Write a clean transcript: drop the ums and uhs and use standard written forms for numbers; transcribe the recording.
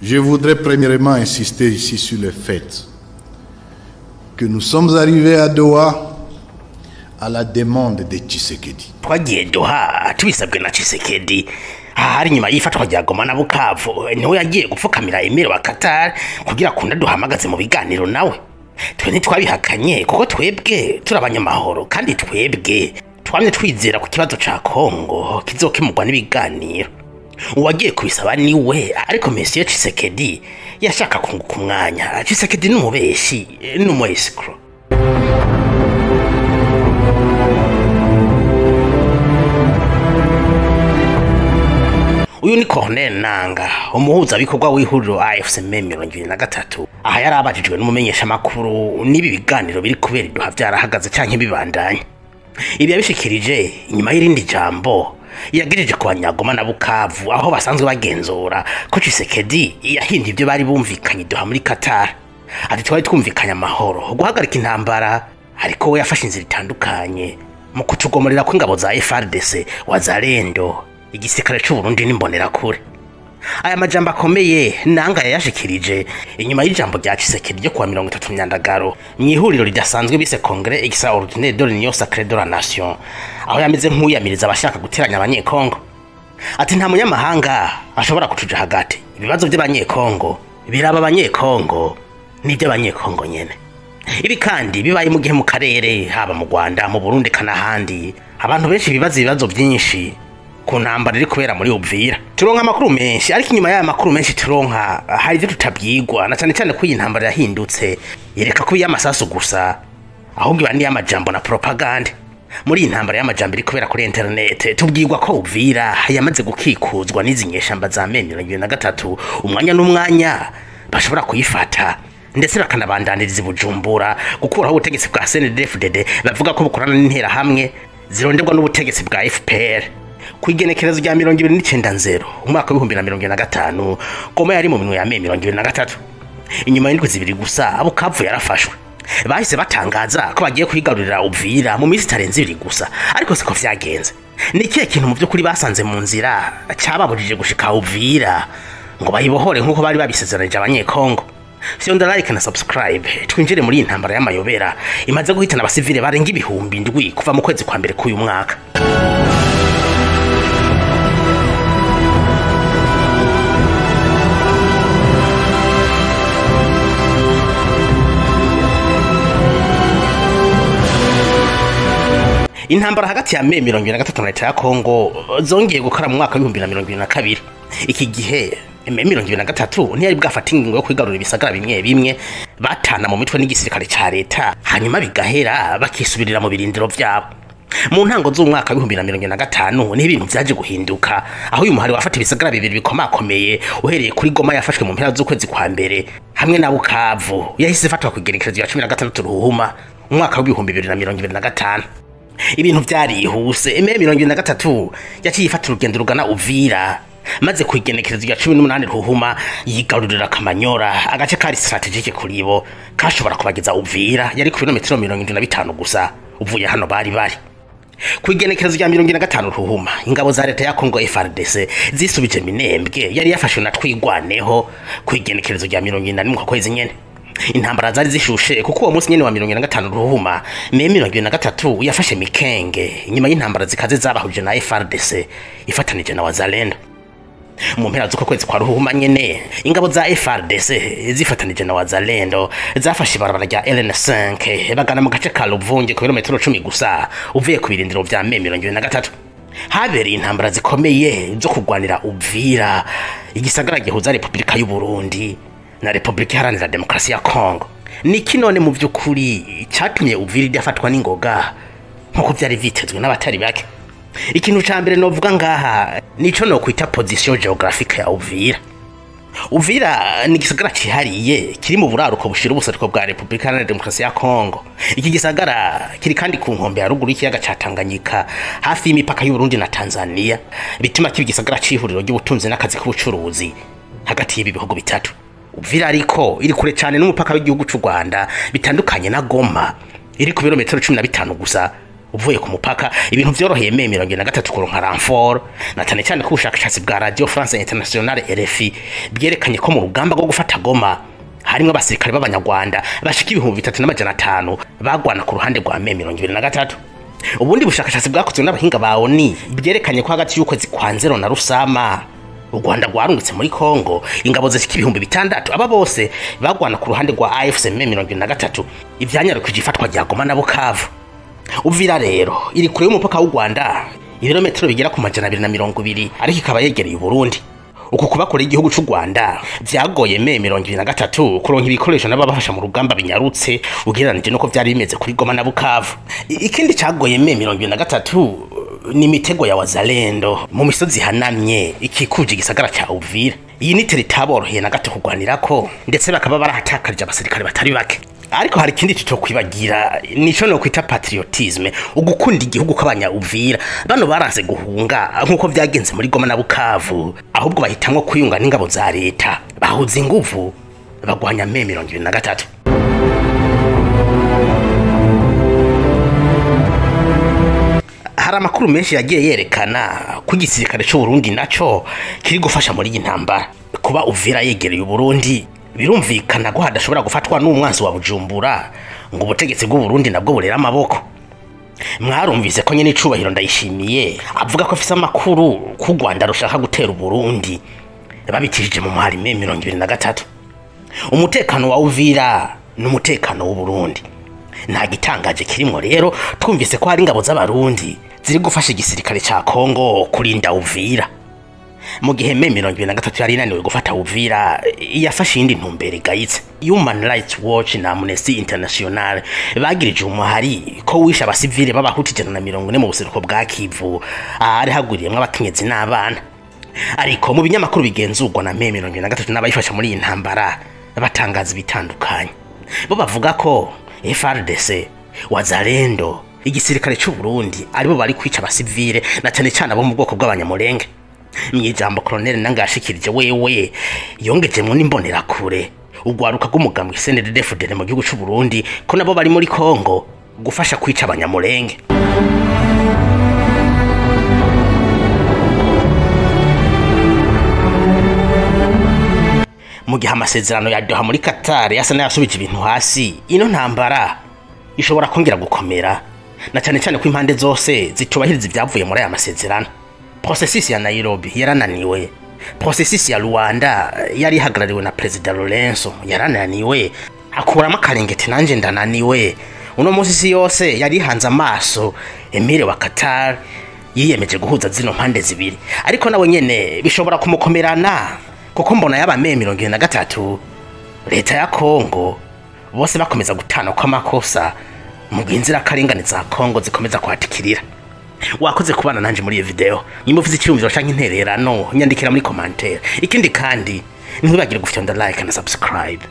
Je voudrais premièrement insister ici sur le fait que nous sommes arrivés à Doha à la demande de Tshisekedi. Twagiye Doha tubisabwe na Tshisekedi. Hari nyuma y'ifatwa rya Goma na Bukavu, niwe yagiye gupfukamira Emir wa Qatar kugira kunda duhamagaze mu biganiro nawe. Twe ntitwabihakanye kuko twebwe turi abanyamahoro, kandi twebwe twamye twizera ku kibazo ca Kongo kizokemurwa n'ibiganiro. Uwagiye kubisaba niwe, ariko Monsieur Tshisekedi yashaka kunguka umwanya. Tshisekedi n'umubeshi, n'umu escroc. Uyu ni Corneille Nanga, umuhuzabikorwa w'ihuriro AFC M23. Aha yarabajijwe n'umumenyesha makuru n'ibi biganiro biri kubera iduha vyarahagaze canke bibandanya. Ibi yabishikirije inyuma y'irindi jambo yagejeje ku banyagoma na Bukavu, aho basanzwe bagenzura ko Tshisekedi yahinduye ibyo bari bumvikanye iduha muri Qatar. Ati twari twumvikanye amahoro, guhagarika intambara, ariko we yafashe inzira itandukanye mu kutugomorera kw'ingabo za FARDC, Wazalendo, igisirikare c'u Burundi n'imbonerakure. Aya majambo akomeye Nanga yayashikirije inyuma y'ijambo rya Tshisekedi ryo kuwa 30 Myandagaro mw'ihuriro ridasanzwe bise Congrès Extraordinaire de l'Union Sacrée de la Nation, aho yameze nk'uyamiriza abashaka guteranya abanyekongo. Ati nta munyamahanga ashobora kutuja hagati, ibibazo by'abanyekongo biraba abanyekongo n'iby'abanyekongo nyene. Ibi kandi bibaye mu gihe mu karere, haba mu Rwanda, mu Burundi kanahandi, abantu benshi bibaza ibibazo byinshi ku ntambara iri kubera muri Uvira. Turonka amakuru menshi, ariko inyuma y'aya makuru menshi turonka hari ivyo tutabyigwa, na cane cane ko iyi ntambara yahindutse yereka ko y'amasasu gusa, ahubwo iba n'iy'amajambo na propaganda. Muri iyi ntambara y'amajambo iri kubera kuri internet, tubwirwa ko Uvira yamaze gukikuzwa n'izi nyeshamba za M23, umwanya n'umwanya bashobora kuyifata, ndetse bakanabandaniriza Bujumbura gukuraho ubutegetsi bwa CNDD-FDD bavuga ko bukorana n'intera hamwe zironderwa n'ubutegetsi bwa FPR. Kwigenekerezo rya 2090 umwaka wa 2025, Goma yari mu minwe ya M23. Inyuma y'indwi zibiri gusa Bukavu yarafashwe. Bahise batangaza ko bagiye kwigarurira Uvira mu minsi itarenze ibiri gusa, ariko siko vyagenze. Ni ikihe kintu mu by'ukuri basanze mu nzira cababujije gushika Uvira ngo bayibohore nk'uko bari babisezeranije abanyekongo? Fyonda like na subscribe twinjire muri iyi ntambara y'amayobera imaze guhitana abasivile barenga 7,000 kuva mu kwezi kwa mbere k'uyu mwaka. Intambara hagati ya M23 na leta ya Kongo zongeye gukora mu mwaka wa 2022. Iki gihe M23 ntiyari bwafata ingingo yo kwigarurira ibisagara bimwe bimwe, batana mu mitwe n'igisirikare ca leta, hanyuma bigahera bakisubirira mu birindiro vyabo. Mu ntango z'umwaka wa 2025 niho ibintu vyaje guhinduka, aho uyu muhari wafata ibisagara bibiri bikomakomeye, uhereye kuri Goma yafashwe mu mpera z'ukwezi kwa mbere hamwe na Bukavu yahise ifatwa ku igenekerezo rya 16 Ruhuma umwaka wa 2025. Ibintu vyarihuse, M23 yaciye ifata urugendo rugana Uvira, maze ku igenekerezo rya 18 Ruhuma yigarurira Kamanyora, agace kari strategique kuri bo kashobora kubageza Uvira yari ku birometero 75 gusa uvuye hano bari bari. Ku igenekerezo rya 45 Ruhuma ingabo za leta ya Kongo FARDC zisubije Minembwe yari yafashwe na Twigwaneho ku igenekerezo rya 41 mu kwezi nyene. Intambara zari zishushe kuko uwo munsi nyene wa 45 Ruhuma M23 yafashe Mikenge inyuma y'intambara zikaze zabahuje na FARDC ifatanije na Wazalendo. Mu mpera z'uko kwezi kwa Ruhuma nyene ingabo za FARDC zifatanije na Wazalendo zafashe ibarabara rya LN5 bagana mu gace ka Luvungi ku birometero 10 gusa uvuye ku birindiro vya M23. Habereye intambara zikomeye zo kugwanira Uvira, igisagara gihuza Republika y'u Burundi na Republika Iharanira Demokarasi ya Kongo. Niki none mu by'ukuri cyatumye Uvira idafatwa n'ingoga nkuko byari vitezwe n'abatari bake? Ikintu ca mbere novuga ngaha nico no kwita position geographique ya Uvira. Uvira ni igisagara cihariye kiri mu buraruko bushira ubuseruko bwa Republika Iharanira Demokarasi ya Kongo. Iki gisagara kiri kandi ku nkombe ya ruguru y'ikiyaga ca Tanganyika, hafi y'imipaka y'u Burundi na Tanzania, bituma kiba igisagara c'ihuriro ry'ubutunzi n'akazi k'ubucuruzi hagati y'ibi bihugu bitatu. Uvira ariko iri kure cyane n'umupaka w'igihugu c'u Rwanda, bitandukanye na Goma iri ku birometero 15 gusa Uvuye ku mupaka ibintu vyoroheye M23 kuronka renfort, na cane cane ko ubushakashatsi bwa Radio France Internationale RFI bwerekanye ko mu rugamba rwo gufata Goma harimwo abasirikare b'abanyarwanda bashika 3500 bagwana ku ruhande rwa M23. Ubundi bushakashatsi bwakozwe n'abahinga ba ONU bwerekanye ko hagati y'ukwezi kwa Nzero na Rusama u Rwanda rwarungitse muri Kongo ingabo zishika 6000, aba bose bagwana ku ruhande rwa AFC M23, ivyanyarukije ifatwa rya Goma na Bukavu. Uvira rero iri kure y'umupaka w'u Rwanda ibirometero bigera ku 220, ariko ikaba yegereye Burundi. Uku kubakora igihugu c'u Rwanda vyagoye M23 kuronka ibikoresho n'ababafasha mu rugamba binyarutse ugereranije nuko vyari bimeze kuri Goma na Bukavu. Ikindi cagoye M23 ni imitego ya Wazalendo mu misozi ihanamye ikikuje igisagara ca Uvira. Iyi ni teritaboroheye na gato kugwanirako, ndetse bakaba barahatakarije abasirikare batari bake. Ariko hari ikindi tutokwibagira, nico no kwita patriotisme, ugukunda igihugu kw'abanya Uvira. Bano baranze guhunga nkuko vyagenze muri Goma na Bukavu, ahubwo bahitamwo kwiyunga n'ingabo za leta, bahuza inguvu bagwanya M23. Hari amakuru menshi yagiye yerekana ko igisirikare c'u Burundi naco kiri gufasha muri iyi ntambara. Kuba Uvira yegereye Burundi birumvikana ko hadashobora gufatwa n'umwanzi wa Bujumbura ngo ubutegetsi bw'u Burundi nabwo burera amaboko. Mwarumvise ko nyene icubahiro Ndayishimiye avuga ko afise amakuru ku Rwanda rushaka gutera Burundi babikishije mu muhari M23. Umutekano wa Uvira n'umutekano w'u Burundi nta gitangaje kirimo. Rero twumvise ko hari ingabo z'abarundi ziri gufasha igisirikare ca Kongo kurinda Uvira. Mu gihe M23 yari inaniwe gufata Uvira, yafashe iyindi ntumbero igayitse. Human Rights Watch na Amnesty International bagirije umuhari ko wishe abasivile b'abahutu 140 mu buseruko bwa Kivu, ahari hagwiriyemwo abakenyezi n'abana. Ariko mu binyamakuru bigenzurwa na M23 n'abayifasha muri iyi ntambara batangaza ibitandukanye. Bo bavuga ko FARDC, Wazalendo, igisirikare c'u Burundi aribo bari kwica abasivile na cane cane abo mu bwoko bw'abanyamulenge. Mw'ijambo Colonel Nanga yashikirije wewe yongejemwo n'imbonerakure ugwaruka rw'umugambwe CNDD-FDD mu gihugu c'u Burundi ko nabo bari muri Kongo gufasha kwica abanyamulenge. Mu gihe amasezerano ya Doha muri Qatar yasa n'ayasubije ibintu hasi, ino ntambara ishobora kongera gukomera, na cane cane ko impande zose zitubahiriza ivyavuye muri aya masezerano. Processus ya Nairobi yarananiwe, processus ya Rwanda yari ihagarariwe na Perezida Lorenzo yarananiwe, akuramo akarengete nanje ndananiwe. Uno munsi isi yose yari ihanze amaso Emir wa Qatar yiyemeje guhuza zino mpande zibiri, ariko nawe nyene bishobora kumukomerana kuko mbona yaba M23 leta ya Kongo bose bakomeza gutana kw'amakosa mu gihe inzirakarengane za Kongo zikomeza kwatikirira. Wakoze kubana nanje muri iyi video. Nimba ufite icyumviro canke intererano, nyandikira muri commentaire. Ikindi kandi ntiwibagire gufyonda like na subscribe.